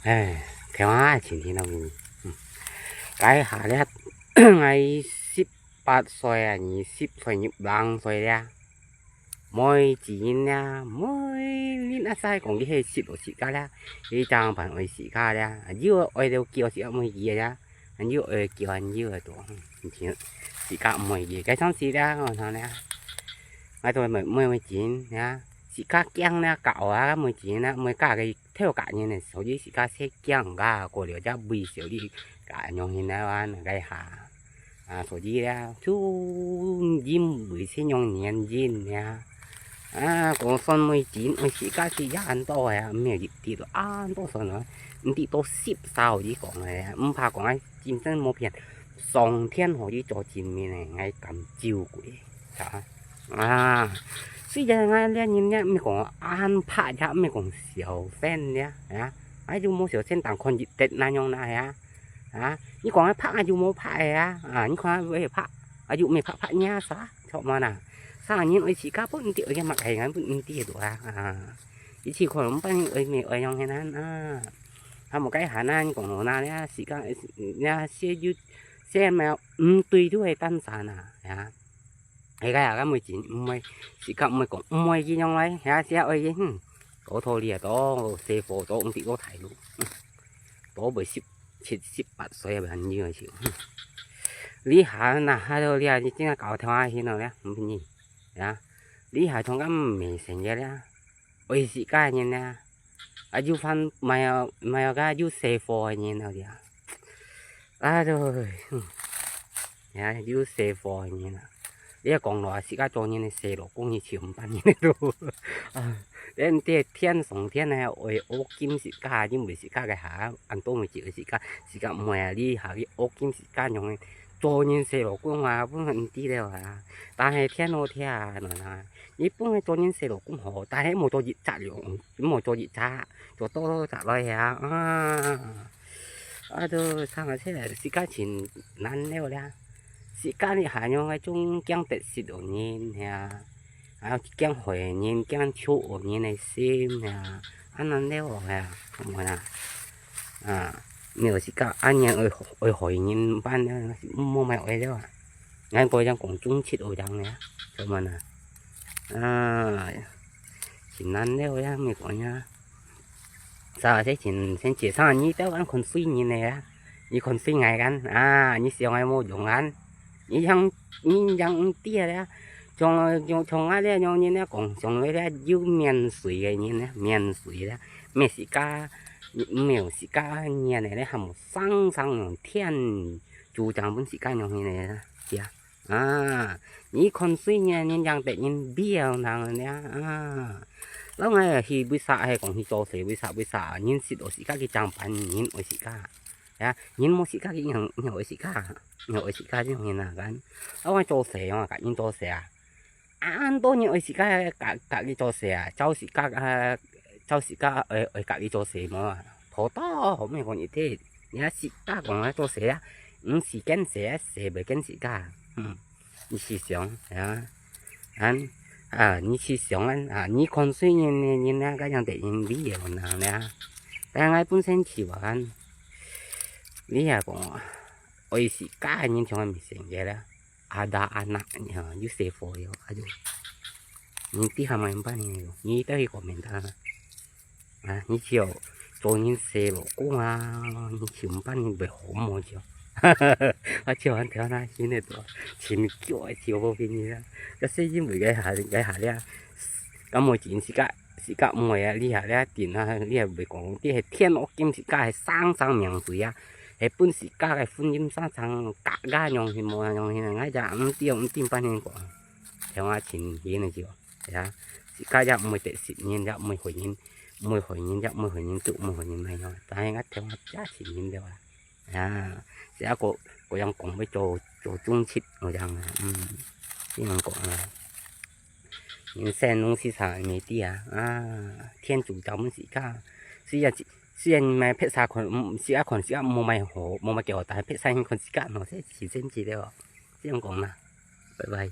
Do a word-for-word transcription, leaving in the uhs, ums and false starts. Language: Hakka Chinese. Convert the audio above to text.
唉，聽下前天个，嗯，該下咧，𠊎十八歲啊，二十歲入零歲咧，無錢咧，無人啊，使講佢係識到自家咧，佢正辦愛自家咧，又愛到叫自家妹佢咧，又愛叫又愛到，嗯，自家妹佢，該上次咧，我講咧，𠊎都無無無錢咧，自家驚咧，搞啊，無錢咧，無家个頭家人咧，所以自家先驚啊，過了才會少啲，啊，樣形啊，該下。 啊，所以咧，就因為這種原因呀，啊，講算無錢，愛自家去也恁多个啊，毋係一滴都恁多算啊，毋知到十儕你講个啊，毋怕講啊，真正無騙，上天下你做證明个，𠊎敢照佢，啊，啊，雖然𠊎這人咧，毋係講恁白也毋係講小氣咧，啊，𠊎就無小氣，但看一滴那樣那呀。 啊，你講个白啊，又無白个啊，啊，你看會白，啊，又毋係白白呀，啥，著無啦？啥人愛自家本毋知愛个麼个，𠊎本毋知个啊，啊，一次可能半日愛咩愛樣个呢，啊，啊，無該下呢，你講我那咧，自家，咧，寫有，寫咩，毋對就會單啥啦，啊。 係个啊，該無錢，毋會，自家毋會講，毋會佢樣來，係啊，自家愛佢，哼，到頭哩啊，到細貨，到毋知到大路，哼，到尾十七、十八歲啊，還有个時候，哼，這下哪還有這，你真个搞條啊，去了咧，毋便宜，啊，這下從該毋係成个咧，愛自家人咧，啊，有飯買啊，買啊，該有細貨个人啊，這，啊，對，哼。 呀，有細貨个人啊。你講落，自家做人个細老公，你就毋辦人个咯。啊，恁這天上天个，愛學金自家，因為自家个下，恁多物事自家，自家毋會啊，你下去學金自家用个，做人細老公啊，本來毋知了啊。但係天好聽啊，你本來做人細老公好，但係無做一隻用，無做一隻，做多隻來啊，啊。 啊，都生啊，這自家真難了啦。自家哩還有該種驚得失个人呀，啊，驚害人、驚臭惡人个心呀，啊，難了呀，看無啦？啊，你有自家恁樣愛，愛害人，毋辦呢，無麼愛了啊。𠊎个人講忠直个人呀，看無啦？啊，真難了呀，毋講呀。 啥个先先介紹你兜恁看衰人个啊，你看衰𠊎kan啊，你想𠊎無用kan，你樣你樣毋知个啊，像像像𠊎這樣人咧講，像𠊎這有面水个人咧，面水咧，毋係自家毋係自家人个咧，還無生生用天主張分自家樣人个，知啊？ 啊，你看衰人，人樣得人表人呀，啊。老外去為啥係講去做事，為啥為啥，人識到自家去正辦，人愛自家。呀，人無自家去，人人愛自家，人愛自家就人啊，kan。老外做事哦，甲人做事啊。恁多人愛自家甲甲佢做事啊，照自家啊，照自家愛愛甲佢做事無啊？頭到後面講一定，你啊自家講啊做事啊，毋係跟事啊，事袂跟自家。嗯。 你試想啊，恁啊，你試想啊，啊，你看衰人个人啊，該樣得人理由哪呢？但𠊎本身就話kan，你也講，愛自家个人從來毋成个啦，ada anak，啊，有細貨了，啊就，你知下面辦呢，你兜去comment啊。 啊，你就做人細老公啊，你就毋辦人會好無就。啊，就恁條那，現在都真久个就無變你啦。該細人會該下該下咧，該無錢自家自家毋會啊，你下咧定啊，你也會講，你係天惡金自家係生生命水啊，係分自家个婚姻生生格格樣去無樣去，𠊎就毋知毋知辦人講，像啊情形个就。 呀，自家也毋會得失人，也毋會害人，毋會害人，也毋會害人做，毋會害人麼樣。但係𠊎聽𠊎家親人了啊，呀，這個個樣講要做做忠直，我講啊，嗯，這樣講啊，人生攏係生命个啊，啊，天主教毋係自家，雖然雖然買別儕看，嗯，自家看自家無麼好，無麼个好，但係別儕人看自家喏，這是真實个哦，這樣講啦，拜拜。